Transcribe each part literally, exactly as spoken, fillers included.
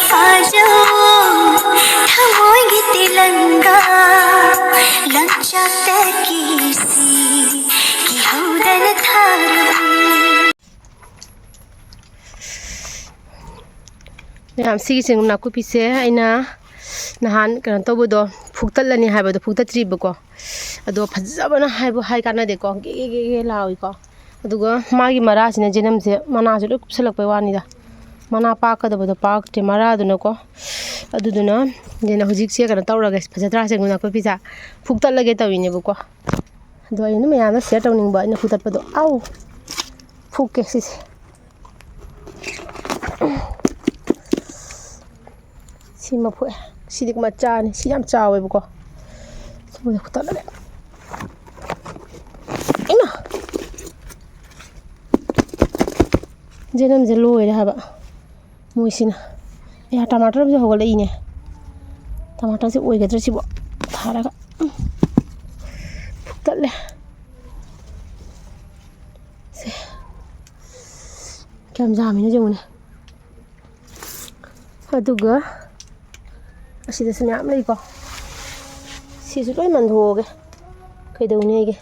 ꯐꯥꯖꯧ ꯊꯃꯣꯏꯒꯤ ꯇꯦꯂꯪꯒꯥ ꯂꯝꯆꯠꯇꯒꯤ ꯁꯤ ꯀꯤꯍꯧꯗꯅ ꯊꯥꯔꯕꯅꯤ꯫ ꯃꯌꯥꯝ, ꯁꯤꯒꯤ ꯆꯦꯡꯒꯨꯝ ꯅꯥꯀꯨꯞꯄꯤꯁꯦ ꯑꯩꯅ ꯅꯍꯥꯟ ꯀꯩꯅꯣ ꯇꯧꯕꯗꯣ, ꯐꯨꯛꯇꯠꯂꯅꯤ ꯍꯥꯏꯕꯗꯣ ꯐꯨꯛꯇꯠꯇ꯭ꯔꯤꯕꯀꯣ꯫ ꯑꯗꯣ ꯐꯖꯕꯅ ꯍꯥꯏꯕꯨ ꯍꯥꯏ ꯀꯥꯟꯅꯗꯦꯀꯣ, ꯒꯦ ꯒꯦ ꯒꯦ ꯒꯦ ꯂꯥꯎꯏꯀꯣ꯫ ꯑꯗꯨꯒ ꯃꯥꯒꯤ ꯃꯔꯥꯁꯤꯅ, ꯖꯦꯅꯝꯁꯦ ꯃꯅꯥꯁꯦ ꯂꯣꯏ ꯀꯨꯞꯁꯜꯂꯛꯄꯩ ꯋꯥꯅꯤꯗ꯫ ꯃꯅꯥ ꯄꯥꯛꯀꯗꯕꯗꯣ ꯄꯥꯛꯇ꯭ꯔꯦ ꯃꯔꯥꯗꯨꯅꯀꯣ꯫ ꯑꯗꯨꯗꯨꯅ ꯑꯗꯨꯅ ꯍꯧꯖꯤꯛꯁꯦ ꯀꯩꯅꯣ ꯇꯧꯔꯒꯦ, ꯐꯖꯗ꯭ꯔꯥ ꯆꯦꯡꯒꯨꯝ ꯅꯥꯀꯨꯞꯄꯤꯁꯦ ꯐꯨꯛꯇꯠꯂꯒꯦ ꯇꯧꯔꯤꯅꯦꯕꯀꯣ꯫ ꯑꯗꯣ ꯑꯩ ꯑꯗꯨꯝ ꯃꯌꯥꯝꯗ ꯁꯤꯌꯔ ꯇꯧꯅꯤꯡꯕ ꯑꯩꯅ ꯐꯨꯛꯇꯠꯄꯗꯣ꯫ ꯑꯥꯎ! ꯐꯨꯛꯀꯦ ꯁꯤꯁꯦ꯫ ꯁꯤꯃ ꯐꯨꯛꯑꯦ꯫ ꯁꯤꯗꯤ ꯃꯆꯥꯅꯤ꯫ ꯁꯤ ꯌꯥꯝ ꯆꯥꯎꯋꯦꯕꯀꯣ꯫ ꯁꯤꯃꯗꯤ ꯐꯨꯛꯇꯠꯂꯒꯦ꯫ ꯏꯃꯥ! ꯖꯦꯅꯝꯁꯦ ꯂꯣꯏꯔꯦ ꯍꯥꯏꯕ ꯃꯣꯏꯁꯤꯅ꯫ ꯑꯌꯥ, ꯇꯃꯥꯇꯔ ꯑꯃꯁꯨ ꯍꯧꯒꯠꯂꯛꯏꯅꯦ꯫ ꯇꯃꯥꯇꯔꯁꯦ ꯑꯣꯏꯒꯗ꯭ꯔꯥ ꯁꯤꯕꯣ? ꯊꯥꯔꯒ꯫ ꯎꯝ꯫ ꯐꯨꯛꯇꯠꯂꯦ꯫ ꯁꯦ꯫ ꯀꯌꯥꯝ ꯌꯥꯝꯃꯤꯅꯣ ꯌꯦꯡꯉꯨꯅꯦ꯫ ꯑꯗꯨꯒ ꯑꯁꯤꯗꯁꯨ ꯃꯌꯥꯝ ꯂꯩꯀꯣ꯫ ꯁꯤꯁꯨ ꯂꯣꯏ ꯃꯟꯊꯣꯛꯑꯒꯦ꯫ ꯀꯩꯗꯧꯅꯦꯒꯦ?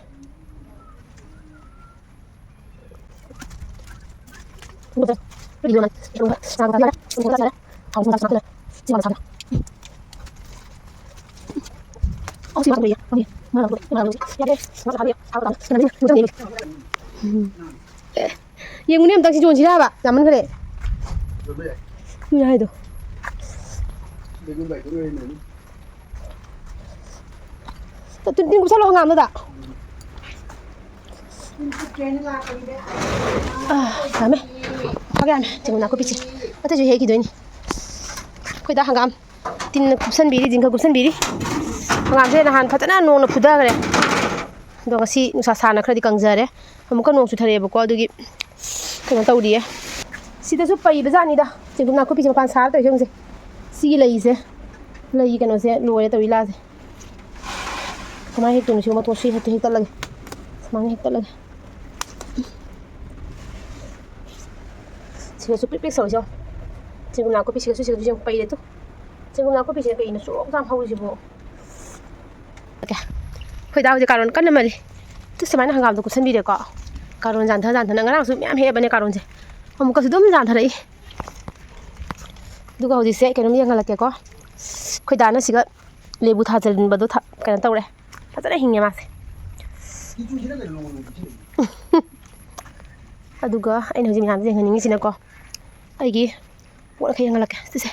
ꯌꯦꯡꯉꯨꯅꯦ ꯑꯝꯇꯪ, ꯁꯤ ꯌꯣꯟꯁꯤꯔꯕ? ꯌꯥꯝꯃꯟꯈ꯭ꯔꯦ꯫ ꯃꯤꯅ ꯍꯥꯏꯗꯣ꯫ ꯇꯤꯟ, ꯇꯤꯟ ꯀꯨꯞꯁꯜꯂꯣ ꯍꯪꯒꯥꯝꯗꯨꯗ꯫ ꯑꯥ, ꯌꯥꯝꯃꯦ꯫ ꯐꯒ ꯌꯥꯝꯃꯦ꯫ ꯆꯦꯡꯒꯨꯝ ꯅꯥꯀꯨꯞꯄꯤꯁꯦ꯫ ꯑꯇꯩꯁꯨ ꯍꯦꯛꯈꯤꯗꯣꯏꯅꯤ꯫ ꯑꯩꯈꯣꯏꯗ ꯍꯪꯒꯥꯝ ꯇꯤꯟꯅ ꯀꯨꯞꯁꯟꯕꯤꯔꯤ, ꯖꯤꯡꯒ ꯀꯨꯞꯁꯟꯕꯤꯔꯤ꯫ ꯍꯪꯒꯥꯝꯁꯦ ꯅꯍꯥꯟ ꯐꯖꯅ ꯅꯣꯡꯅ ꯐꯨꯊꯈ꯭ꯔꯦ꯫ ꯑꯗꯣ ꯉꯁꯤ ꯅꯨꯡꯁꯥ ꯁꯥꯅ ꯈꯔꯗꯤ ꯀꯪꯖꯔꯦ꯫ ꯑꯃꯨꯛꯀ ꯅꯣꯡ ꯆꯨꯊꯔꯛꯑꯦꯕꯀꯣ, ꯑꯗꯨꯒꯤ ꯀꯩꯅꯣ ꯇꯧꯔꯤꯌꯦ꯫ ꯁꯤꯗꯁꯨ ꯄꯩꯕ ꯖꯥꯠꯅꯤꯗ꯫ ꯆꯦꯡꯒꯨꯝ ꯅꯥꯀꯨꯞꯄꯤꯁꯦ ꯃꯄꯥꯟ ꯁꯥꯔ ꯇꯧꯔꯤꯁꯦ ꯌꯦꯡꯉꯨꯁꯦ꯫ ꯁꯤꯒꯤ ꯂꯩꯁꯦ, ꯂꯩ ꯀꯩꯅꯣꯁꯦ ꯂꯣꯏꯔꯦ ꯇꯧꯔꯤ ꯂꯥꯁꯦ꯫ ꯀꯃꯥꯏꯅ ꯍꯦꯛꯇꯣꯏꯅꯣ ꯁꯤꯒꯨꯝꯕ ꯃꯇꯣꯟ ꯁꯤ ꯍꯦꯛꯇ ꯍꯦꯛꯇꯠꯂꯒꯦ꯫ ꯁꯨꯃꯥꯏꯅ ꯍꯦꯛꯇꯠꯂꯒꯦ꯫ ꯁꯤꯒꯁꯨ ꯄꯤꯛ ꯄꯤꯛ ꯁꯧꯔꯤꯁꯦ ꯌꯦꯡꯉꯣ꯫ ꯆꯦꯡꯒꯨꯝ ꯅꯥꯀꯨꯞꯄꯤꯁꯤꯒꯁꯨ ꯁꯤꯒꯁꯨ ꯌꯦꯡꯉꯨ, ꯄꯩꯔꯦ ꯇꯨ꯫ ꯆꯦꯡꯒꯨꯝ ꯅꯥꯀꯨꯞꯄꯤꯁꯤꯅ ꯀꯩꯅꯣ ꯁꯨꯛ ꯌꯥꯝ ꯍꯧꯔꯤꯁꯤꯕꯣ? ꯑꯣꯀꯦ꯫ ꯑꯩꯈꯣꯏ ꯗꯥ ꯍꯧꯖꯤꯛ ꯀꯥꯔꯣꯟ ꯀꯟꯅ ꯃꯜꯂꯤ꯫ ꯇꯨ, ꯁꯨꯃꯥꯏꯅ ꯍꯪꯒꯥꯝꯗꯣ ꯀꯨꯞꯁꯟꯕꯤꯔꯦꯀꯣ꯫ ꯀꯥꯔꯣꯟ ꯌꯥꯟꯊ ꯌꯥꯟꯊꯅ ꯉꯔꯥꯡꯁꯨ ꯃꯌꯥꯝ ꯍꯦꯛꯑꯕꯅꯦ ꯀꯥꯔꯣꯟꯁꯦ꯫ ꯑꯃꯨꯛꯀꯁꯨ ꯑꯗꯨꯝ ꯌꯥꯟꯊꯔꯛꯏ꯫ ꯑꯗꯨꯒ ꯍꯧꯖꯤꯛꯁꯦ ꯀꯩꯅꯣꯝ ꯌꯦꯡꯍꯜꯂꯛꯀꯦꯀꯣ꯫ ꯑꯩꯈꯣꯏ ꯗꯥꯅ ꯁꯤꯒ ꯂꯦꯕꯨ ꯊꯥꯖꯤꯟꯕꯗꯣ ꯊ-, ꯀꯩꯅꯣ ꯇꯧꯔꯦ꯫ ꯐꯖꯅ ꯍꯤꯡꯉꯦ ꯃꯥꯁꯦ꯫ ꯑꯗꯨꯒ ꯑꯩꯅ ꯍꯧꯖꯤꯛ ꯃꯌꯥꯝꯁꯦ ꯌꯦꯡꯍꯟꯅꯤꯡꯉꯤꯁꯤꯅꯀꯣ, ꯑꯩꯒꯤ ꯄꯣꯠ ꯈꯔ ꯌꯦꯡꯍꯜꯂꯛꯀꯦ꯫ ꯁꯤꯁꯦ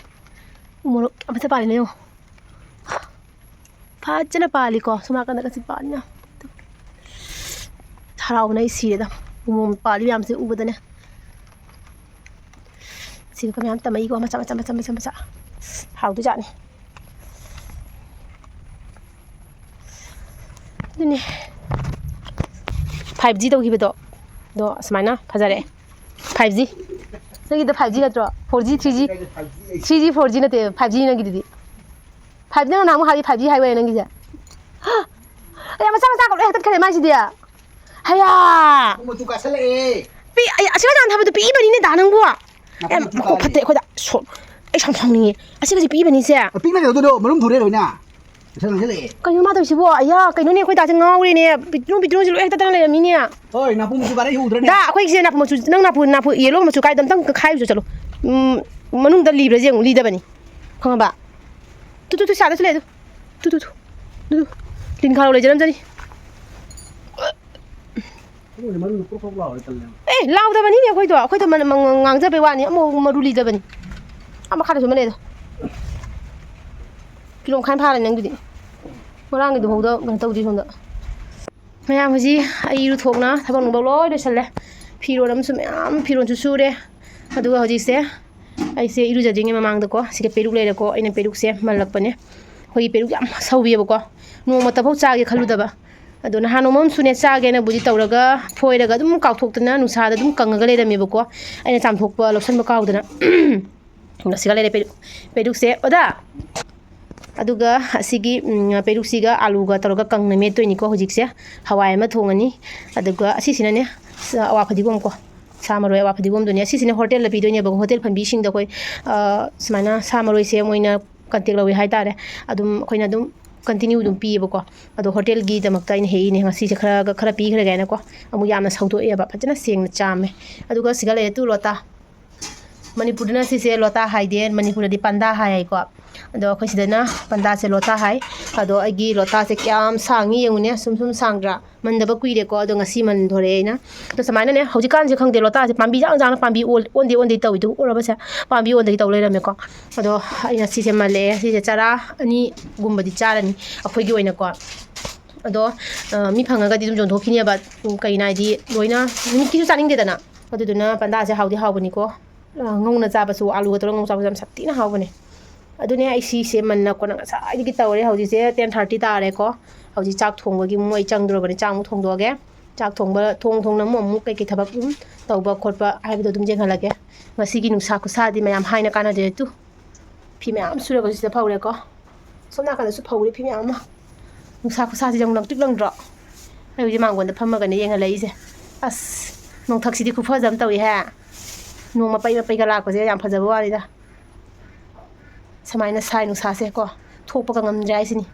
ꯎ ꯃꯣꯔꯣꯛ ꯌꯥꯝ ꯐꯖ ꯄꯥꯜꯂꯤꯅꯦ, ꯌꯦꯡꯉꯣ꯫ ꯐꯖꯅ ꯄꯥꯜꯂꯤꯀꯣ, ꯁꯣꯝ ꯅꯥꯀꯟꯗꯒꯁꯤ ꯄꯥꯜꯂꯤꯅ꯫ ꯍꯔꯥꯎꯕꯅ ꯑꯩ ꯁꯤꯔꯦꯗ, ꯎ ꯃꯣꯔꯣꯛ ꯄꯥꯜꯂꯤ ꯃꯌꯥꯝꯁꯦ ꯎꯕꯗꯅꯦ꯫ ꯁꯤꯗ ꯃꯌꯥꯝ ꯇꯝꯃꯛꯏꯀꯣ, ꯃꯆꯥ, ꯃꯆꯥ, ꯃꯆꯥ, ꯃꯆꯥ, ꯃꯆꯥ꯫ ꯍꯥꯎꯗꯣꯏꯖꯥꯠꯅꯤ꯫ ꯑꯗꯨꯅꯦ꯫ ꯐꯥꯏꯚ ꯖꯤ ꯇꯧꯈꯤꯕꯗꯣ, ꯑꯗꯣ ꯑꯁꯨꯃꯥꯏꯅ ꯐꯖꯔꯛꯑꯦ꯫ Five G. ꯅꯪꯒꯤꯗꯣ ꯐꯥꯏꯚ ꯖꯤ ꯅꯠꯇ꯭ꯔꯣ? Four G, three G. Three G, four G ꯅꯠꯇꯦ, ꯐꯥꯏꯚ ꯖꯤ ꯅꯪꯒꯤꯗꯨꯗꯤ꯫ ꯐꯥꯏꯚ ꯖꯤ ꯅꯪ ꯅꯍꯥꯟꯃꯨꯛ ꯍꯥꯏꯗꯤ ꯐꯥꯏꯚ ꯖꯤ ꯍꯥꯏꯕ ꯅꯪꯒꯤꯁꯦ꯫ ꯑꯌꯥ, ꯃꯆꯥ ꯃꯆꯥ ꯀꯛꯂꯣꯏ ꯍꯦꯛꯇꯠꯈ꯭ꯔꯦ ꯃꯥꯏꯁꯤꯗꯤ꯫ ꯍꯌꯥ! ꯃꯀꯨ ꯃꯆꯨ ꯀꯥꯁꯜꯂꯛꯑꯦ꯫ ꯄꯤ-, ꯑꯩ ꯑꯁꯤꯒ ꯆꯥꯟꯅ ꯊꯕꯗꯣ ꯄꯤꯛꯏꯕꯅꯤꯅꯦ ꯗꯥ ꯅꯪꯕꯨ꯫ ꯃꯀꯨ ꯑꯦ, ꯃꯆꯨ ꯃꯀꯨ ꯀꯥꯔꯦ꯫ ꯐꯠꯇꯦ ꯑꯩꯈꯣꯏꯗ꯫ ꯁꯣ-, ꯑꯩ ꯁꯥꯎ ꯁꯥꯎꯅꯤꯡꯉꯦ꯫ ꯑꯁꯤꯒꯁꯦ ꯄꯤꯛꯏꯕꯅꯤꯁꯦ꯫ ꯑ, ꯄꯤꯛꯅ ꯀꯩꯗꯧꯗꯣꯏꯅꯣ? ꯃꯔꯨꯝ ꯊꯨꯔꯦ ꯂꯣꯏꯅ꯫ ꯀꯩꯁꯥ ꯉꯥꯡꯁꯤꯜꯂꯛꯑꯦ꯫ ꯀꯩꯅꯣ ꯃꯥ ꯇꯧꯔꯤꯁꯤꯕꯣ? ꯑꯌꯥ, ꯀꯩꯅꯣꯅꯦ ꯑꯩꯈꯣꯏ ꯗꯥꯁꯦ ꯉꯥꯎꯔꯦꯅꯦ꯫ ꯄꯤꯛꯇ꯭ꯔꯨ ꯄꯤꯛꯇ꯭ꯔꯨꯁꯤ ꯂꯣꯏ ꯍꯦꯛꯇꯠꯇꯅ ꯂꯩꯔꯝꯃꯤꯅꯦ꯫ ꯍꯣꯏ, ꯅꯥꯄꯨ ꯃꯆꯨ ꯀꯥꯔꯦ, ꯎꯗ꯭ꯔꯅꯦ? ꯗꯥ, ꯑꯩꯈꯣꯏꯒꯤꯁꯦ ꯅꯥꯄꯨ ꯃꯆꯨ, ꯅꯪ ꯅꯥꯄꯨ, ꯅꯥꯄꯨ ꯌꯦꯂꯣ ꯃꯆꯨ ꯀꯥꯏꯗꯣ ꯑꯝꯇꯪ ꯈꯥꯏꯔꯨꯆꯣ ꯆꯠꯂꯣ꯫ ꯎꯝ, ꯃꯅꯨꯡꯗ ꯂꯤꯕ꯭ꯔꯥ ꯌꯦꯡꯉꯨ, ꯂꯤꯗꯕꯅꯤ꯫ ꯈꯪꯉꯕ? ꯇꯨ, ꯇꯨ, ꯇꯨ, ꯁꯥꯗꯁꯨ ꯂꯩ ꯑꯗꯨ꯫ Two, two, two. Two, two. ꯂꯤꯟ ꯈꯥꯔꯧ ꯂꯩꯖꯔꯝꯖꯅꯤ꯫ ꯑꯦ, ꯂꯥꯎꯗꯕꯅꯤꯅꯦ ꯑꯩꯈꯣꯏꯗꯣ꯫ ꯑꯩꯈꯣꯏꯗꯣ ꯃꯅ-, ꯃ-, ꯉꯥꯡꯖꯕꯩ ꯋꯥꯅꯤ꯫ ꯑꯃꯐꯥꯎ ꯃꯔꯨ ꯂꯤꯗꯕꯅꯤ꯫ ꯑꯥ ꯃꯈꯥꯗꯁꯨ ꯑꯃ ꯂꯩꯗꯣ꯫ ꯀꯤꯂꯣ ꯃꯈꯥꯏ ꯐꯥꯔꯦ ꯅꯪꯗꯨꯗꯤ꯫ ꯉꯔꯥꯡꯒꯤꯗꯨꯐꯥꯎꯗ ꯀꯩꯅꯣ ꯇꯧꯗ꯭ꯔꯤ ꯁꯣꯝꯗ꯫ ꯃꯌꯥꯝ ꯍꯧꯖꯤꯛ ꯑꯩ ꯏꯔꯨꯊꯣꯛꯅ ꯊꯕꯛ ꯅꯨꯡꯕꯛ ꯂꯣꯏ ꯂꯣꯏꯁꯜꯂꯦ꯫ ꯐꯤꯔꯣꯜ ꯑꯃꯁꯨ ꯃꯌꯥꯝ ꯐꯤꯔꯣꯜꯁꯨ ꯁꯨꯔꯦ꯫ ꯑꯗꯨꯒ ꯍꯧꯖꯤꯛꯁꯦ ꯑꯩꯁꯦ ꯏꯔꯨꯖꯗ꯭ꯔꯤꯉꯩ ꯃꯃꯥꯡꯗꯀꯣ, ꯁꯤꯗ ꯄꯦꯔꯨꯛ ꯂꯩꯔꯦꯀꯣ, ꯑꯩꯅ ꯄꯦꯔꯨꯛꯁꯦ ꯃꯜꯂꯛꯄꯅꯦ꯫ ꯑꯩꯈꯣꯏꯒꯤ ꯄꯦꯔꯨꯛ ꯌꯥꯝ ꯁꯧꯋꯦꯕꯀꯣ, ꯅꯣꯡꯃꯇꯐꯥꯎ ꯆꯥꯒꯦ ꯈꯜꯂꯨꯗꯕ꯫ ꯑꯗꯣ ꯅꯍꯥꯟ ꯅꯣꯡꯃ ꯑꯃꯁꯨꯅꯦ, ꯆꯥꯒꯦꯅꯕꯨꯗꯤ ꯇꯧꯔꯒ ꯐꯣꯏꯔꯒ ꯑꯗꯨꯝ ꯀꯥꯎꯊꯣꯛꯇꯅ ꯅꯨꯡꯁꯥꯗ ꯑꯗꯨꯝ ꯀꯪꯉꯒ ꯂꯩꯔꯝꯃꯦꯕꯀꯣ, ꯑꯩꯅ ꯆꯥꯝꯊꯣꯛꯄ ꯂꯧꯁꯟꯕ ꯀꯥꯎꯗꯅ꯫ ꯑꯁꯤꯒ ꯂꯩꯔꯦ ꯄꯦꯔꯨꯛ-, ꯄꯦꯔꯨꯛꯁꯦ꯫ ꯑꯣꯖꯥ! ꯑꯗꯨꯒ ꯑꯁꯤꯒꯤ, ꯎꯝ, ꯄꯦꯔꯨꯛꯁꯤꯒ ꯑꯥꯂꯨꯒ ꯇꯧꯔꯒ ꯀꯪꯅ ꯃꯦꯠꯇꯣꯏꯅꯤꯀꯣ ꯍꯧꯖꯤꯛꯁꯦ꯫ ꯍꯋꯥꯏ ꯑꯃ ꯊꯣꯡꯉꯅꯤ꯫ ꯑꯗꯨꯒ ꯑꯁꯤꯁꯤꯅꯅꯦ, ꯑꯋꯥ ꯐꯗꯤꯒꯣꯝ ꯀꯣ꯫ ꯁꯥ ꯃꯔꯣꯏ, ꯑꯋꯥ ꯐꯗꯤꯒꯣꯝꯗꯨꯅꯦ꯫ ꯑꯁꯤꯁꯤꯅ ꯍꯣꯇꯦꯜꯗ ꯄꯤꯗꯣꯏꯅꯦꯕꯀꯣ꯫ ꯍꯣꯇꯦꯜ ꯐꯝꯕꯤꯁꯤꯡꯗ ꯑꯩꯈꯣꯏ, ꯑ, ꯁꯨꯃꯥꯏꯅ ꯁꯥ ꯃꯔꯣꯏꯁꯦ ꯃꯣꯏꯅ ꯀꯟꯇꯦꯛ ꯂꯧꯋꯤ ꯍꯥꯏꯇꯥꯔꯦ꯫ ꯑꯗꯨꯝ ꯑꯩꯈꯣꯏꯅ ꯑꯗꯨꯝ ꯀꯟꯇꯤꯅ꯭ꯌꯨ ꯑꯗꯨꯝ ꯄꯤꯌꯦꯕꯀꯣ꯫ ꯑꯗꯣ ꯍꯣꯇꯦꯜꯒꯤꯗꯃꯛꯇ ꯑꯩꯅ ꯍꯦꯛꯏꯅꯦ꯫ ꯉꯁꯤꯁꯦ ꯈꯔꯒ, ꯈꯔ ꯄꯤꯈ꯭ꯔꯒꯦ ꯍꯥꯏꯅꯀꯣ꯫ ꯑꯃꯨꯛ ꯌꯥꯝꯅ ꯁꯧꯗꯣꯛꯑꯦꯕ, ꯐꯖꯅ ꯁꯦꯡꯅ ꯆꯥꯝꯃꯦ꯫ ꯑꯗꯨꯒ ꯁꯤꯗ ꯂꯩꯔꯦ ꯇꯨ ꯂꯣꯇꯥ꯫ ꯃꯅꯤꯄꯨꯔꯗꯅ ꯁꯤꯁꯦ ꯂꯣꯇꯥ ꯍꯥꯏꯗꯦ, ꯃꯅꯤꯄꯨꯔꯗꯗꯤ ꯄꯟꯗꯥ ꯍꯥꯏ ꯍꯥꯏꯀꯣ꯫ ꯑꯗꯣ ꯑꯩꯈꯣꯏ ꯁꯤꯗꯅ ꯄꯟꯗꯥꯁꯦ ꯂꯣꯇꯥ ꯍꯥꯏ꯫ ꯑꯗꯣ ꯑꯩꯒꯤ ꯂꯣꯇꯥꯁꯦ ꯀꯌꯥꯝ ꯁꯥꯡꯉꯤ ꯌꯦꯡꯉꯨꯅꯦ, ꯁꯨꯝ ꯁꯨꯝ ꯁꯥꯡꯗ꯭ꯔꯥ? ꯃꯟꯗꯕ ꯀꯨꯏꯔꯦꯀꯣ, ꯑꯗꯣ ꯉꯁꯤ ꯃꯟꯊꯣꯔꯛꯑꯦ ꯑꯩꯅ꯫ ꯑꯗꯣ ꯁꯨꯃꯥꯏꯅꯅꯦ, ꯍꯧꯖꯤꯛꯀꯥꯟꯁꯦ ꯈꯪꯗꯦ, ꯂꯣꯇꯥꯁꯦ ꯄꯥꯝꯕꯤ ꯌꯥꯡ ꯌꯥꯡꯅ ꯄꯥꯝꯕꯤ ꯑꯣꯟ-, ꯑꯣꯟꯗꯦ ꯑꯣꯟꯗꯦ ꯇꯧꯏꯗꯨ ꯎꯔꯕꯁꯦ? ꯄꯥꯝꯕꯤ ꯑꯣꯟꯗꯒꯤ ꯇꯧ ꯂꯩꯔꯝꯃꯦꯀꯣ꯫ ꯑꯗꯣ ꯑꯩꯅ ꯁꯤꯁꯦ ꯃꯜꯂꯛꯑꯦ꯫ ꯁꯤꯁꯦ ꯆꯔꯥ ꯑꯅꯤꯒꯨꯝꯕꯗꯤ ꯆꯥꯔꯅꯤ ꯑꯩꯈꯣꯏꯒꯤ ꯑꯣꯏꯅꯀꯣ꯫ ꯑꯗꯣ, ꯑ, ꯃꯤ ꯐꯪꯉꯒꯗꯤ ꯑꯗꯨꯝ ꯌꯣꯟꯊꯣꯛꯈꯤꯅꯦꯕ꯫ ꯎꯝ, ꯀꯩꯅꯣ ꯍꯥꯏꯗꯤ, ꯂꯣꯏꯅ ꯅꯨꯃꯤꯠꯀꯤꯁꯨ ꯆꯥꯅꯤꯡꯗꯦꯗꯅ꯫ ꯑꯗꯨꯗꯨꯅ ꯄꯟꯗꯥꯁꯦ ꯍꯥꯎꯗꯤ ꯍꯥꯎꯕꯅꯤꯀꯣ꯫ ꯑ, ꯉꯧꯅ ꯆꯥꯕꯁꯨ, ꯑꯥꯂꯨꯒ ꯇꯧꯔꯒ ꯉꯧ ꯆꯥꯕꯁꯨ ꯌꯥꯝ ꯁꯥꯊꯤꯅ ꯍꯥꯎꯕꯅꯦ꯫ ꯑꯗꯨꯅꯦ ꯑꯩ ꯁꯤꯁꯦ ꯃꯟꯅ ꯀꯣꯟꯅ ꯉꯁꯥꯏꯗꯒꯤ ꯇꯧꯔꯦ꯫ ꯍꯧꯖꯤꯛꯁꯦ ten thirty ꯇꯥꯔꯦꯀꯣ꯫ ꯍꯧꯖꯤꯛ ꯆꯥꯛ ꯊꯣꯡꯕꯒꯤ ꯑꯃꯨꯛ ꯑꯩ ꯆꯪꯗꯣꯔꯕꯅꯤ꯫ ꯆꯥꯛ ꯑꯃꯨꯛ ꯊꯣꯡꯗꯣꯛꯑꯒꯦ꯫ ꯆꯥꯛ ꯊꯣꯡꯕ, ꯊꯣꯡ ꯊꯣꯡꯅ ꯑꯃꯨꯛ, ꯑꯃꯨꯛ ꯀꯩꯀꯩ ꯊꯕꯛ ꯑꯗꯨꯝ ꯇꯧꯕ ꯈꯣꯠꯄ ꯍꯥꯏꯕꯗꯣ ꯑꯗꯨꯝ ꯌꯦꯡꯍꯜꯂꯒꯦ꯫ ꯉꯁꯤꯒꯤ ꯅꯨꯡꯁꯥ ꯈꯨꯁꯥꯗꯤ ꯃꯌꯥꯝ ꯍꯥꯏꯅ ꯀꯥꯟꯅꯗ꯭ꯔꯦ ꯇꯨ꯫ ꯐꯤ ꯃꯌꯥꯝ ꯁꯨꯔꯒ ꯁꯤꯗ ꯐꯧꯔꯦꯀꯣ꯫ ꯁꯣꯝ ꯅꯥꯀꯟꯗꯁꯨ ꯐꯧꯔꯤ ꯐꯤ ꯃꯌꯥꯝ ꯑꯃ꯫ ꯅꯨꯡꯁꯥ ꯈꯨꯁꯥꯁꯤꯗ ꯑꯃꯨꯛ ꯂꯪꯇ꯭ꯔꯤꯛ ꯂꯪꯗ꯭ꯔꯣ? ꯑꯩ ꯍꯧꯖꯤꯛ ꯃꯥꯡꯒꯣꯟꯗ ꯐꯝꯃꯒꯅꯦ ꯌꯦꯡꯍꯜꯂꯛꯏꯁꯦ꯫ ꯑꯁ, ꯅꯣꯡꯊꯛꯁꯤꯗꯤ ꯈꯨꯐꯖ ꯑꯃ ꯇꯧꯏꯍꯦ꯫ ꯅꯣꯡ ꯃꯄꯩ ꯃꯄꯩꯒ ꯂꯥꯛꯄꯁꯦ ꯌꯥꯝ ꯐꯖꯕ ꯋꯥꯅꯤꯗ꯫ ꯁꯨꯃꯥꯏꯅ ꯁꯥꯏ ꯅꯨꯡꯁꯥꯁꯦ ꯀꯣ, ꯊꯣꯛꯄꯒ ꯉꯝꯗ꯭ꯔꯦ ꯍꯥꯏꯁꯤꯅꯤ꯫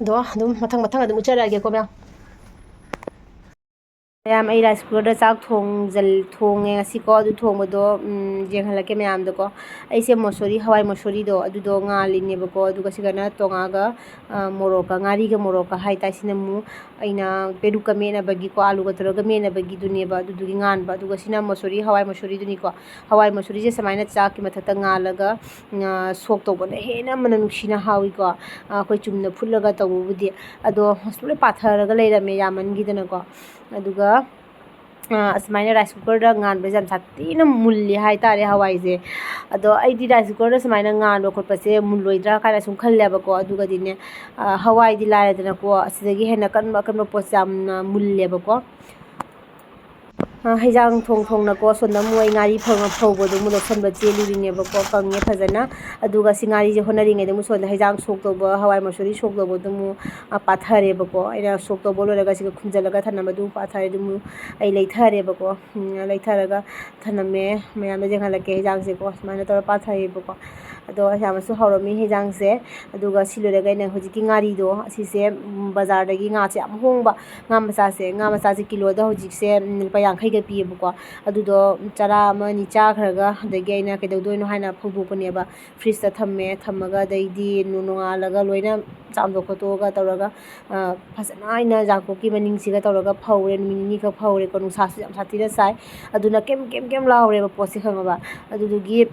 ꯑꯗꯣ ꯑꯗꯨꯝ ꯃꯊꯪ ꯃꯊꯪ ꯑꯗꯨꯝ ꯎꯠꯆꯔꯛꯑꯒꯦꯀꯣ ꯃꯌꯥꯝ꯫ ꯃꯌꯥꯝ, ꯑꯩ ꯔꯥꯏꯁ ꯀꯨꯀꯔꯗ ꯆꯥꯛ ꯊꯣꯡꯖꯜ-, ꯊꯣꯡꯉꯦ ꯉꯁꯤꯀꯣ꯫ ꯑꯗꯨ ꯊꯣꯡꯕꯗꯣ, ꯎꯝ, ꯌꯦꯡꯍꯜꯂꯛꯀꯦ ꯃꯌꯥꯝꯗꯀꯣ꯫ ꯑꯩꯁꯦ ꯃꯣꯁꯣꯔꯤ, ꯍꯋꯥꯏ ꯃꯣꯁꯣꯔꯤꯗꯣ ꯑꯗꯨꯗꯣ ꯉꯥꯜꯂꯤꯅꯦꯕꯀꯣ꯫ ꯑꯗꯨꯒ ꯁꯤꯒꯅ ꯇꯣꯉꯥꯒ, ꯑ, ꯃꯣꯔꯣꯛꯀ, ꯉꯥꯔꯤꯒ ꯃꯣꯔꯣꯛꯀ ꯍꯥꯏꯇꯥꯏ꯫ ꯁꯤꯅ ꯑꯃꯨꯛ ꯑꯩꯅ ꯄꯦꯔꯨꯛꯀ ꯃꯦꯠꯅꯕꯒꯤꯀꯣ, ꯑꯥꯂꯨꯒ ꯇꯧꯔꯒ ꯃꯦꯠꯅꯕꯒꯤꯗꯨꯅꯦꯕ꯫ ꯑꯗꯨꯗꯨꯒꯤ ꯉꯥꯟꯕ꯫ ꯑꯗꯨꯒ ꯁꯤꯅ ꯃꯣꯁꯣꯔꯤ, ꯍꯋꯥꯏ ꯃꯣꯁꯣꯔꯤꯗꯨꯅꯤꯀꯣ꯫ ꯍꯋꯥꯏ ꯃꯣꯁꯣꯔꯤꯁꯦ ꯁꯨꯃꯥꯏꯅ ꯆꯥꯛꯀꯤ ꯃꯊꯛꯇ ꯉꯥꯜꯂꯒ, ꯑ, ꯁꯣꯛ ꯇꯧꯕꯅ ꯍꯦꯟꯅ ꯃꯅꯝ ꯅꯨꯡꯁꯤꯅ ꯍꯥꯎꯏꯀꯣ꯫ ꯑ, ꯑꯩꯈꯣꯏ ꯆꯨꯝꯅ ꯐꯨꯠꯂꯒ ꯇꯧꯕꯕꯨꯗꯤ꯫ ꯑꯗꯣ ꯂꯣꯏ ꯄꯥꯊꯔꯒ ꯂꯩꯔꯝꯃꯦ ꯌꯥꯝꯃꯟꯈꯤꯗꯅꯀꯣ꯫ ꯑꯗꯨꯒ, ꯑ, ꯑꯁꯨꯃꯥꯏꯅ ꯔꯥꯏꯁ ꯀꯨꯀꯔꯗ ꯉꯥꯟꯕꯁꯦ ꯌꯥꯝ ꯁꯥꯊꯤꯅ ꯃꯨꯜꯂꯤ ꯍꯥꯏꯇꯥꯔꯦ ꯍꯋꯥꯏꯁꯦ꯫ ꯑꯗꯣ ꯑꯩꯗꯤ ꯔꯥꯏꯁ ꯀꯨꯀꯔꯗ ꯁꯨꯃꯥꯏꯅ ꯉꯥꯟꯕ ꯈꯣꯠꯄꯁꯦ ꯃꯨꯜꯂꯣꯏꯗ꯭ꯔꯥ ꯀꯥꯏꯅ ꯁꯨꯝ ꯈꯜꯂꯦꯕꯀꯣ꯫ ꯑꯗꯨꯒꯗꯤꯅꯦ, ꯑ, ꯍꯋꯥꯏꯗꯤ ꯂꯥꯏꯔꯗꯅꯀꯣ, ꯑꯁꯤꯗꯒꯤ ꯍꯦꯟꯅ ꯑꯀꯟꯕ ꯑꯀꯟꯕ ꯄꯣꯠꯁꯦ ꯌꯥꯝꯅ ꯃꯨꯜꯂꯦꯕꯀꯣ꯫ ꯍꯩꯖꯥꯡ ꯊꯣꯡ ꯊꯣꯡꯅꯀꯣ, ꯁꯣꯝꯗ ꯑꯃꯨꯛ ꯑꯩ ꯉꯥꯔꯤ ꯐꯧ-, ꯐꯧꯕꯗꯨ ꯑꯃꯨꯛ ꯂꯧꯁꯟꯕ ꯆꯦꯜꯂꯨꯔꯤꯅꯦꯕꯀꯣ, ꯀꯪꯉꯦ ꯐꯖꯅ꯫ ꯑꯗꯨꯒ ꯁꯤ ꯉꯥꯔꯤꯁꯦ ꯍꯣꯠꯅꯔꯤꯉꯩꯗ ꯑꯃꯨꯛ ꯁꯣꯝꯗ ꯍꯩꯖꯥꯡ ꯁꯣꯛ ꯇꯧꯕ, ꯍꯋꯥꯏ ꯃꯁꯨꯔꯤ ꯁꯣꯛ ꯇꯧꯕꯗꯨ ꯑꯃꯨꯛ, ꯑ, ꯄꯥꯊꯔꯦꯕꯀꯣ꯫ ꯑꯩꯅ ꯁꯣꯛ ꯇꯧꯕ ꯂꯣꯏꯔꯒ ꯁꯤꯒ ꯈꯨꯝꯖꯤꯜꯂꯒ ꯊꯝꯅꯕꯗꯨ ꯄꯥꯊꯔꯦ꯫ ꯑꯗꯨ ꯑꯃꯨꯛ ꯑꯩ ꯂꯩꯊꯔꯦꯕꯀꯣ꯫ ꯎꯝ, ꯂꯩꯊꯔꯒ ꯊꯝꯂꯝꯃꯦ꯫ ꯃꯌꯥꯝꯗ ꯌꯦꯡꯍꯜꯂꯛꯀꯦ ꯍꯩꯖꯥꯡꯁꯦꯀꯣ꯫ ꯁꯨꯃꯥꯏꯅ ꯇꯧꯔ ꯄꯥꯊꯩꯌꯦꯕꯀꯣ꯫ ꯑꯗꯣ ꯌꯥꯝꯅꯁꯨ ꯍꯥꯎꯔꯝꯃꯤ ꯍꯩꯖꯥꯡꯁꯦ꯫ ꯑꯗꯨꯒ ꯁꯤ ꯂꯣꯏꯔꯒ ꯑꯩꯅ ꯍꯧꯖꯤꯛꯀꯤ ꯉꯥꯔꯤꯗꯣ, ꯑꯁꯤꯁꯦ, ꯎꯝ, ꯕꯖꯥꯔꯗꯒꯤ ꯉꯥꯁꯦ ꯌꯥꯝ ꯍꯣꯡꯕ ꯉꯥ ꯃꯆꯥꯁꯦ, ꯉꯥ ꯃꯆꯥꯁꯦ ꯀꯤꯂꯣꯗ ꯍꯧꯖꯤꯛꯁꯦ, ꯎꯝ, ꯂꯨꯄꯥ ꯌꯥꯡꯈꯩꯒ ꯄꯤꯌꯦꯕꯀꯣ꯫ ꯑꯗꯨꯗꯣ ꯆꯔꯥ ꯑꯃ ꯑꯅꯤ ꯆꯥꯈ꯭ꯔꯒ, ꯑꯗꯒꯤ ꯑꯩꯅ ꯀꯩꯗꯧꯗꯣꯏꯅꯣ ꯍꯥꯏꯅ ꯐꯧꯗꯣꯛꯄꯅꯦꯕ꯫ ꯐ꯭ꯔꯤꯖꯇ ꯊꯝꯃꯦ꯫ ꯊꯝꯃꯒ ꯑꯗꯩꯗꯤ ꯅꯣꯡꯉꯥꯜꯂꯒ ꯂꯣꯏꯅ ꯆꯥꯝꯊꯣꯛ ꯈꯣꯠꯇꯣꯛꯑꯒ ꯇꯧꯔꯒ, ꯑ, ꯐꯖꯅ ꯑꯩꯅ ꯌꯥꯡꯀꯣꯛꯀꯤ ꯃꯅꯤꯡꯁꯤꯒ ꯇꯧꯔꯒ ꯐꯧꯔꯦ꯫ ꯅꯨꯃꯤꯠ ꯅꯤꯅꯤꯈꯛ ꯐꯧꯔꯦꯀꯣ꯫ ꯅꯨꯡꯁꯥꯁꯨ ꯌꯥꯝ ꯁꯥꯊꯤꯅ ꯁꯥꯏ꯫ ꯑꯗꯨꯅ ꯀꯦꯝ ꯀꯦꯝ ꯀꯦꯝ ꯂꯥꯎꯔꯦꯕ ꯄꯣꯠꯁꯦ, ꯈꯪꯉꯕ? ꯑꯗꯨꯗꯨꯒꯤ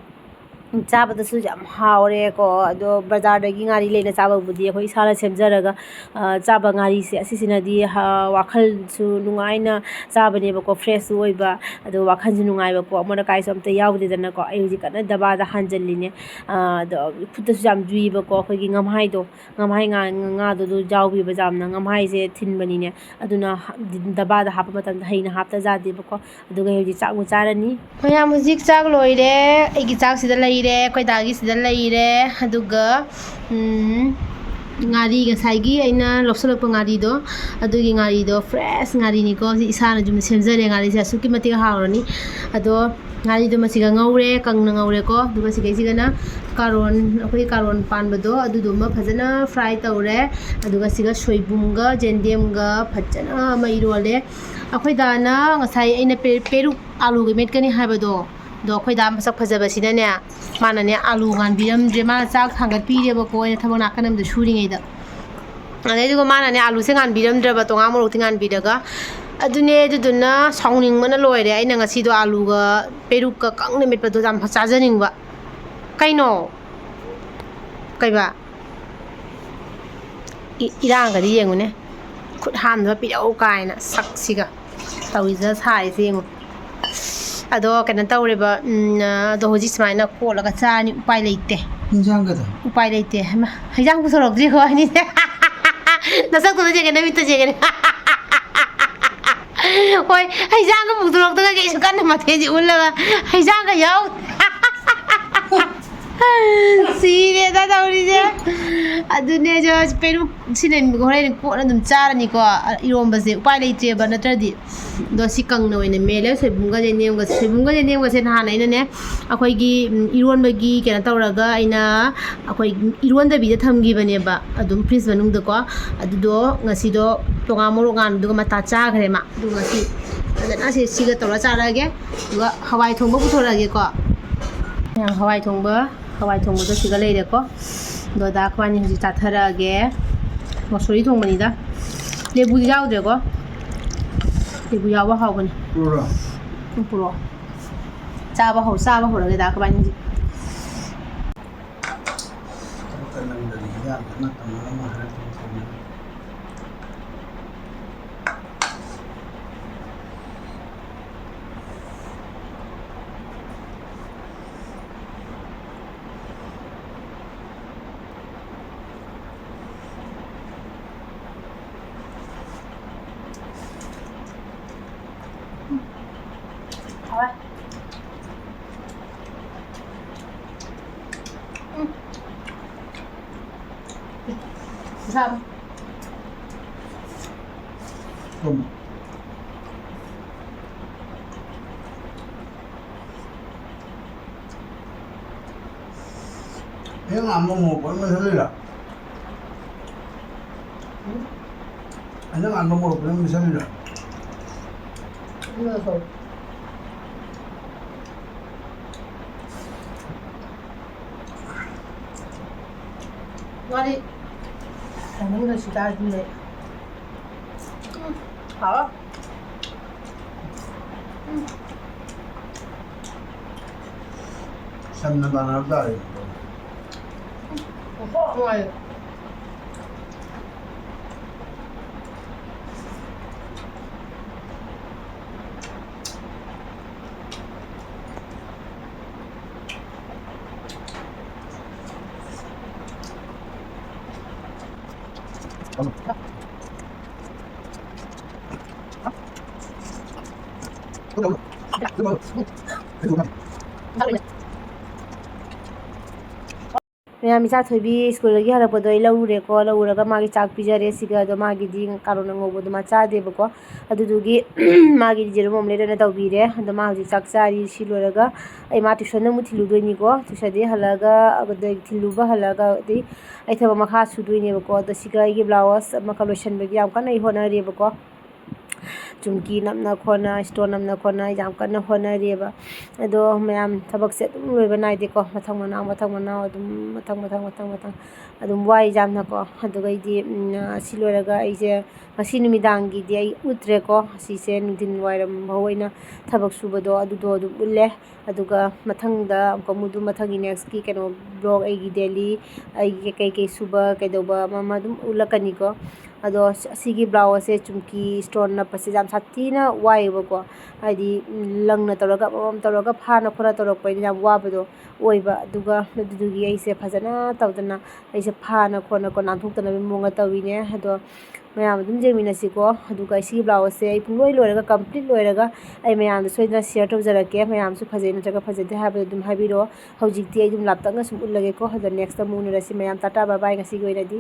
ꯆꯥꯕꯗꯁꯨ ꯌꯥꯝ ꯍꯥꯎꯔꯦꯀꯣ꯫ ꯑꯗꯣ ꯕꯖꯥꯔꯗꯒꯤ ꯉꯥꯔꯤ ꯂꯩꯅ ꯆꯥꯕꯕꯨꯗꯤ ꯑꯩꯈꯣꯏ ꯏꯁꯥꯅ ꯁꯦꯝꯖꯔꯒ, ꯑ, ꯆꯥꯕ ꯉꯥꯔꯤꯁꯦ, ꯑꯁꯤꯁꯤꯅꯗꯤ, ꯑ, ꯋꯥꯈꯜꯁꯨ ꯅꯨꯡꯉꯥꯏꯅ ꯆꯥꯕꯅꯦꯕꯀꯣ, ꯐ꯭ꯔꯦꯁꯁꯨ ꯑꯣꯏꯕ, ꯑꯗꯣ ꯋꯥꯈꯜꯁꯨ ꯅꯨꯡꯉꯥꯏꯕꯀꯣ, ꯑꯃꯣꯠ ꯑꯀꯥꯏꯁꯨ ꯑꯝꯇ ꯌꯥꯎꯗꯦꯗꯅꯀꯣ꯫ ꯑꯩ ꯍꯧꯖꯤꯛ ꯀꯟꯅ ꯗꯕꯥꯗ ꯍꯥꯟꯖꯜꯂꯤꯅꯦ꯫ ꯑ, ꯑꯗꯣ ꯈꯨꯠꯇꯁꯨ ꯌꯥꯝ ꯌꯨꯏꯕꯀꯣ, ꯑꯩꯈꯣꯏꯒꯤ ꯉꯝꯍꯥꯏꯗꯣ, ꯉꯝꯍꯥꯏ ꯉꯥ, ꯉꯥꯗꯣ ꯑꯗꯨ ꯌꯥꯎꯕꯤꯕ ꯌꯥꯝꯅ, ꯉꯝꯍꯥꯏꯁꯦ ꯊꯤꯟꯕꯅꯤꯅꯦ꯫ ꯑꯗꯨꯅ ꯍꯥ-, ꯗꯕꯥꯗ ꯍꯥꯞꯄ ꯃꯇꯝꯗ ꯍꯩꯅ ꯍꯥꯞꯇ ꯌꯥꯗꯦꯕꯀꯣ꯫ ꯑꯗꯨꯒ ꯍꯧꯖꯤꯛ ꯆꯥꯛ ꯑꯃꯨꯛ ꯆꯥꯔꯅꯤ꯫ ꯃꯌꯥꯝ, ꯍꯧꯖꯤꯛ ꯆꯥꯛ ꯂꯣꯏꯔꯦ꯫ ꯑꯩꯒꯤ ꯆꯥꯛꯁꯤꯗ ꯂꯩꯔꯦ, ꯑꯩꯈꯣꯏ ꯗꯥꯒꯤꯁꯤꯗ ꯂꯩꯔꯦ꯫ ꯑꯗꯨꯒ, ꯎꯝ, ꯉꯥꯔꯤ, ꯉꯁꯥꯏꯒꯤ ꯑꯩꯅ ꯂꯧꯁꯜꯂꯛꯄ ꯉꯥꯔꯤꯗꯣ, ꯑꯗꯨꯒꯤ ꯉꯥꯔꯤꯗꯣ fresh ꯉꯥꯔꯤꯅꯤꯀꯣ꯫ ꯁꯤ ꯏꯁꯥꯅ ꯌꯨꯝꯗ ꯁꯦꯝꯖꯔꯦ꯫ ꯉꯥꯔꯤꯁꯦ ꯑꯁꯨꯛꯀꯤ ꯃꯇꯤꯛ ꯍꯥꯎꯔꯅꯤ꯫ ꯑꯗꯣ ꯉꯥꯔꯤꯗꯣ ꯃꯁꯤꯒ ꯉꯧꯔꯦ, ꯀꯪꯅ ꯉꯧꯔꯦꯀꯣ꯫ ꯑꯗꯨꯒ ꯁꯤꯗꯩꯁꯤꯒꯅ ꯀꯥꯔꯣꯟ, ꯑꯩꯈꯣꯏꯒꯤ ꯀꯥꯔꯣꯟ ꯄꯥꯟꯕꯗꯣ, ꯑꯗꯨꯗꯨꯃ ꯐꯖꯅ fry ꯇꯧꯔꯦ꯫ ꯑꯗꯨꯒ ꯁꯤꯒ ꯁꯣꯏꯕꯨꯝꯒ ꯌꯦꯟꯗꯦꯝꯒ ꯐꯖꯅ ꯑꯃ ꯏꯔꯣꯜꯂꯦ꯫ ꯑꯩꯈꯣꯏ ꯗꯥꯅ ꯉꯁꯥꯏ ꯑꯩꯅ ꯄꯦ-, ꯄꯦꯔꯨꯛ ꯑꯥꯂꯨꯒ ꯃꯦꯠꯀꯅꯤ ꯍꯥꯏꯕꯗꯣ, ꯑꯗꯣ ꯑꯩꯈꯣꯏ ꯗꯥ ꯃꯁꯛ ꯐꯖꯕꯁꯤꯅꯅꯦ, ꯃꯥꯅꯅꯦ ꯑꯥꯂꯨ ꯉꯥꯟꯕꯤꯔꯝꯗ꯭ꯔꯦ꯫ ꯃꯥꯅ ꯆꯥꯛ ꯊꯥꯡꯒꯠꯄꯤꯔꯦꯕꯀꯣ, ꯑꯩꯅ ꯊꯕꯛ ꯅꯥꯀꯟ ꯑꯃꯗ ꯁꯨꯔꯤꯉꯩꯗ꯫ ꯑꯗꯩꯗꯨꯒ ꯃꯥꯅꯅꯦ ꯑꯥꯂꯨꯁꯦ ꯉꯥꯟꯕꯤꯔꯝꯗ꯭ꯔꯕ, ꯇꯣꯉꯥꯟ ꯃꯣꯔꯣꯛꯇꯤ ꯉꯥꯟꯕꯤꯔꯒ꯫ ꯑꯗꯨꯅꯦ, ꯑꯗꯨꯗꯨꯅ ꯁꯥꯎꯅꯤꯡꯕꯅ ꯂꯣꯏꯔꯦ꯫ ꯑꯩꯅ ꯉꯁꯤꯗꯣ ꯑꯥꯂꯨꯒ ꯄꯦꯔꯨꯛꯀ ꯀꯪꯅ ꯃꯦꯠꯄꯗꯣ ꯌꯥꯝ ꯆꯥꯖꯅꯤꯡꯕ꯫ ꯀꯩꯅꯣ? ꯀꯩꯕ? ꯏ-, ꯏꯔꯥꯡꯒꯗꯤ ꯌꯦꯡꯉꯨꯅꯦ꯫ ꯈꯨꯠ ꯍꯥꯝꯅꯕ ꯄꯤꯔꯛꯎ ꯀꯥꯏꯅ ꯁꯛꯁꯤꯒ ꯇꯧꯔꯤꯁꯤꯅ ꯁꯥꯔꯤꯁꯦ ꯌꯦꯡꯉꯨ꯫ ꯑꯗꯣ ꯀꯩꯅꯣ ꯇꯧꯔꯦꯕ, ꯎꯝ, ꯑꯗꯣ ꯍꯧꯖꯤꯛ ꯁꯨꯃꯥꯏꯅ ꯀꯣꯠꯂꯒ ꯆꯥꯔꯅꯤ, ꯎꯄꯥꯏ ꯂꯩꯇꯦ꯫ ꯏꯟꯖꯥꯡꯒꯗꯣ? ꯎꯄꯥꯏ ꯂꯩꯇꯦ꯫ ꯍꯩꯃꯥ, ꯍꯩꯖꯥꯡ ꯄꯨꯊꯣꯔꯛꯇ꯭ꯔꯤꯀꯣ ꯑꯅꯤꯁꯦ꯫ ꯅꯁꯛꯇꯨꯗ ꯌꯦꯡꯒꯦ, ꯅꯃꯤꯠꯇ ꯌꯦꯡꯒꯦ꯫ ꯍꯣꯏ, ꯍꯩꯖꯥꯡꯒ ꯄꯨꯊꯣꯔꯛꯇꯅ ꯀꯩꯁꯨ ꯀꯟꯅ ꯃꯊꯦꯜꯁꯦ ꯎꯜꯂꯒ ꯍꯩꯖꯥꯡꯒ ꯌꯥꯎ-, ꯁꯤꯔꯦꯗ ꯇꯧꯔꯤꯁꯦ꯫ ꯑꯗꯨꯅꯦ, ꯖꯣ, ꯄꯦꯔꯨꯛ ꯁꯤꯅ ꯍꯣꯔꯦꯟ ꯀꯣꯟꯅ ꯑꯗꯨꯝ ꯆꯥꯔꯅꯤꯀꯣ, ꯏꯔꯣꯝꯕꯁꯦ ꯎꯄꯥꯏ ꯂꯩꯇ꯭ꯔꯦꯕ ꯅꯠꯇ꯭ꯔꯗꯤ꯫ ꯑꯗꯣ ꯁꯤ ꯀꯪꯅ ꯑꯣꯏꯅ ꯃꯦꯜꯂꯦ꯫ ꯁꯣꯏꯕꯨꯝꯒ ꯌꯦꯅꯦꯝꯒꯁꯦ, ꯁꯣꯏꯕꯨꯝꯒ ꯌꯦꯅꯦꯝꯒꯁꯦ ꯅꯍꯥꯟ ꯑꯩꯅꯅꯦ, ꯑꯩꯈꯣꯏꯒꯤ, ꯎꯝ, ꯏꯔꯣꯟꯕꯒꯤ ꯀꯩꯅꯣ ꯇꯧꯔꯒ ꯑꯩꯅ ꯑꯩꯈꯣꯏ ꯏꯔꯣꯟꯗꯕꯤꯗ ꯊꯝꯈꯤꯕꯅꯦꯕ ꯑꯗꯨꯝ ꯐ꯭ꯔꯤꯖ ꯃꯅꯨꯡꯗꯀꯣ꯫ ꯑꯗꯨꯗꯣ ꯉꯁꯤꯗꯣ ꯇꯣꯉꯥꯟ ꯃꯣꯔꯣꯛ ꯉꯥꯟꯕꯗꯨꯒ ꯃꯇꯥ ꯆꯥꯈ꯭ꯔꯦ ꯃꯥ꯫ ꯑꯗꯨ ꯉꯁꯤ ꯐꯖꯅ ꯁꯤ, ꯁꯤꯒ ꯇꯧꯔ ꯆꯥꯔꯛꯑꯒꯦ꯫ ꯑꯗꯨꯒ ꯍꯋꯥꯏ ꯊꯣꯡꯕ ꯄꯨꯊꯣꯔꯛꯑꯒꯦꯀꯣ꯫ ꯍꯋꯥꯏ ꯊꯣꯡꯕ, ꯍꯋꯥꯏ ꯊꯣꯡꯕꯗꯣ ꯁꯤꯒ ꯂꯩꯔꯦꯀꯣ꯫ ꯑꯗꯣ ꯗꯥ ꯑꯩꯈꯣꯏꯕꯥꯅꯤ ꯍꯧꯖꯤꯛ ꯆꯥꯊꯔꯛꯑꯒꯦ꯫ ꯃꯁꯣꯔꯤ ꯊꯣꯡꯕꯅꯤꯗ꯫ ꯂꯦꯕꯨꯗꯤ ꯌꯥꯎꯗ꯭ꯔꯦꯀꯣ꯫ ꯂꯦꯕꯨ ꯌꯥꯎꯕ ꯍꯥꯎꯕꯅꯤ꯫ ꯄꯨꯔꯣ꯫ ꯎꯝ, ꯄꯨꯔꯛꯑꯣ꯫ ꯆꯥꯕ ꯍꯧ-, ꯆꯥꯕ ꯍꯧꯔꯒꯦ ꯗꯥ ꯑꯩꯈꯣꯏꯕꯥꯅꯤ ꯍꯧꯖꯤꯛ꯫ ꯊꯕꯛꯇ ꯅꯪꯗ꯭ꯔꯗꯤ ꯍꯤꯗꯥꯛ ꯑꯃ ꯇꯝꯃꯒ ꯑꯃ ꯍꯥꯏꯔꯛꯇꯅ ꯇꯧꯅꯤ꯫ ꯍꯥꯎꯋꯦ꯫ ꯎꯝ꯫ ꯁꯥꯕ꯫ ꯊꯨꯝ꯫ ꯍꯌꯦꯡ ꯑꯃ ꯃꯣꯔꯣꯛ ꯐꯖꯅ ꯃꯦꯠꯁꯜꯂꯤꯔꯥ? ꯎꯝ? ꯍꯌꯦꯡ ꯑꯃ ꯃꯣꯔꯣꯛ ꯐꯖꯅ ꯃꯦꯠꯁꯜꯂꯤꯔꯥ? ꯎꯝ, ꯍꯣꯏ꯫ ꯉꯥꯔꯤ ꯆꯥꯅꯤꯡꯗ꯭ꯔꯁꯨ ꯆꯥꯔꯗꯤ ꯂꯩ꯫ ꯎꯝ, ꯍꯥꯎꯔꯦ꯫ ꯎꯝ꯫ ꯁꯟꯅ ꯇꯥꯟꯅꯔꯛ ꯇꯥꯔꯦ꯫ ꯎꯝ, ꯑꯣꯟꯊꯣꯛ ꯅꯨꯡꯉꯥꯏꯌꯦ꯫ ꯃꯌꯥꯝ, ꯏꯆꯥ ꯊꯣꯏꯕꯤ ꯁ꯭ꯀꯨꯜꯗꯒꯤ ꯍꯜꯂꯛꯄꯗꯣ ꯑꯩ ꯂꯧꯔꯨꯔꯦꯀꯣ꯫ ꯂꯧꯔꯨꯔꯒ ꯃꯥꯒꯤ ꯆꯥꯛ ꯄꯤꯖꯔꯦ꯫ ꯁꯤꯒ ꯑꯗꯣ ꯃꯥꯒꯤꯗꯤ ꯀꯥꯔꯣꯠ ꯑꯉꯧꯕꯗꯣ ꯃꯥ ꯆꯥꯗꯦꯕꯀꯣ꯫ ꯑꯗꯨꯗꯨꯒꯤ ꯃꯥꯒꯤꯗꯤ ꯌꯦꯔꯨꯝ ꯑꯣꯝꯂꯦꯠ ꯑꯣꯏꯅ ꯇꯧꯕꯤꯔꯦ꯫ ꯑꯗꯣ ꯃꯥ ꯍꯧꯖꯤꯛ ꯆꯥꯛ ꯆꯥꯔꯤ꯫ ꯁꯤ ꯂꯣꯏꯔꯒ ꯑꯩ ꯃꯥ ꯇ꯭ꯌꯨꯁꯟꯗ ꯑꯃꯨꯛ ꯊꯤꯜꯂꯨꯗꯣꯏꯅꯤꯀꯣ꯫ ꯇ꯭ꯌꯨꯁꯟꯗꯒꯤ ꯍꯜꯂꯛꯑꯒ, ꯑꯗꯩ ꯊꯤꯜꯂꯨꯕ ꯍꯜꯂꯛꯑꯒ ꯑꯗꯩ ꯑꯩ ꯊꯕꯛ ꯃꯈꯥ ꯁꯨꯗꯣꯏꯅꯦꯕꯀꯣ꯫ ꯑꯗꯣ ꯁꯤꯒ ꯑꯩꯒꯤ ꯕ꯭ꯂꯥꯎꯁ ꯑꯃꯈꯛ ꯂꯣꯏꯁꯟꯕꯒꯤ ꯌꯥꯝ ꯀꯟꯅ ꯑꯩ ꯍꯣꯠꯅꯔꯤꯕꯀꯣ꯫ ꯆꯨꯝꯀꯤ ꯅꯞꯅ ꯈꯣꯠꯅ, ꯏꯁꯇꯣꯟ ꯅꯞꯅ ꯈꯣꯠꯅ ꯌꯥꯝ ꯀꯟꯅ ꯍꯣꯠꯅꯔꯤꯑꯕ꯫ ꯑꯗꯣ ꯃꯌꯥꯝ, ꯊꯕꯛꯁꯦ ꯑꯗꯨꯝ ꯂꯣꯏꯕ ꯅꯥꯏꯗꯦꯀꯣ, ꯃꯊꯪ ꯃꯅꯥꯎ, ꯃꯊꯪ ꯃꯅꯥꯎ, ꯑꯗꯨꯝ ꯃꯊꯪ, ꯃꯊꯪ, ꯃꯊꯪ, ꯃꯊꯪ, ꯑꯗꯨꯝ ꯋꯥꯏ ꯌꯥꯝꯅꯀꯣ꯫ ꯑꯗꯨꯒ ꯑꯩꯗꯤ, ꯎꯝ, ꯑꯁꯤ ꯂꯣꯏꯔꯒ ꯑꯩꯁꯦ ꯉꯁꯤ ꯅꯨꯃꯤꯗꯥꯡꯒꯤꯗꯤ ꯑꯩ ꯎꯠꯇ꯭ꯔꯦꯀꯣ꯫ ꯑꯁꯤꯁꯦ ꯅꯨꯡꯊꯤꯟ ꯋꯥꯏꯔꯝ ꯐꯥꯎ ꯑꯩꯅ ꯊꯕꯛ ꯁꯨꯕꯗꯣ ꯑꯗꯨꯗꯣ ꯑꯗꯨꯝ ꯎꯠꯂꯦ꯫ ꯑꯗꯨꯒ ꯃꯊꯪꯗ ꯑꯃꯨꯛꯀ ꯑꯃꯨꯛ ꯑꯗꯨꯝ ꯃꯊꯪꯒꯤ next ꯀꯤ ꯀꯩꯅꯣ, vlog ꯑꯩꯒꯤ daily ꯑꯩꯒꯤ ꯀꯩꯀꯩ ꯁꯨꯕ ꯀꯩꯗꯧꯕ ꯑꯃ ꯑꯃ ꯑꯗꯨꯝ ꯎꯠꯂꯛꯀꯅꯤꯀꯣ꯫ ꯑꯗꯣ ꯑꯁ-, ꯑꯁꯤꯒꯤ ꯕ꯭ꯂꯥꯎꯁꯁꯦ ꯆꯨꯝꯀꯤ ꯏꯁꯇꯣꯟ ꯅꯞꯄꯁꯦ ꯌꯥꯝ ꯁꯥꯊꯤꯅ ꯋꯥꯏꯑꯦꯕꯀꯣ꯫ ꯍꯥꯏꯗꯤ, ꯎꯝ, ꯂꯪꯅ ꯇꯧꯔꯒ ꯑꯃꯃꯝ ꯇꯧꯔꯒ ꯐꯥꯅ ꯈꯣꯠꯅ ꯇꯧꯔꯛꯄꯅꯤꯅ ꯌꯥꯝ ꯋꯥꯕꯗꯣ ꯑꯣꯏꯕ꯫ ꯑꯗꯨꯒ ꯑꯗꯨꯗꯨꯒꯤ ꯑꯩꯁꯦ ꯐꯖꯅ ꯇꯧꯗꯅ ꯑꯩꯁꯦ ꯐꯥꯅ ꯈꯣꯠꯅꯀꯣ ꯅꯥꯟꯊꯣꯛꯇꯅꯕꯒꯤ ꯃꯑꯣꯡꯗ ꯇꯧꯔꯤꯅꯦ꯫ ꯑꯗꯣ ꯃꯌꯥꯝ ꯑꯗꯨꯝ ꯌꯦꯡꯃꯤꯟꯅꯁꯤꯀꯣ꯫ ꯑꯗꯨꯒ ꯑꯩ ꯁꯤꯒꯤ ꯕ꯭ꯂꯥꯎꯁꯁꯦ ꯑꯩ ꯄꯨꯡꯂꯣꯏ ꯂꯣꯏꯔꯒ complete ꯂꯣꯏꯔꯒ ꯑꯩ ꯃꯌꯥꯝꯗ ꯁꯣꯏꯗꯅ share ꯇꯧꯖꯔꯛꯀꯦ꯫ ꯃꯌꯥꯝꯁꯨ ꯐꯖꯩ ꯅꯠꯇ꯭ꯔꯒ ꯐꯖꯗꯦ ꯍꯥꯏꯕꯗꯣ ꯑꯗꯨꯝ ꯍꯥꯏꯕꯤꯔꯛꯑꯣ꯫ ꯍꯧꯖꯤꯛꯇꯤ ꯑꯩ ꯑꯗꯨꯝ ꯂꯥꯞꯇꯛꯅ ꯁꯨꯝ ꯎꯠꯂꯒꯦꯀꯣ꯫ ꯑꯗꯣ next ꯑꯃꯨꯛ ꯎꯅꯔꯁꯤ ꯃꯌꯥꯝ꯫ ꯇꯥꯇꯥ bye bye ꯉꯁꯤꯒꯤ ꯑꯣꯏꯅꯗꯤ꯫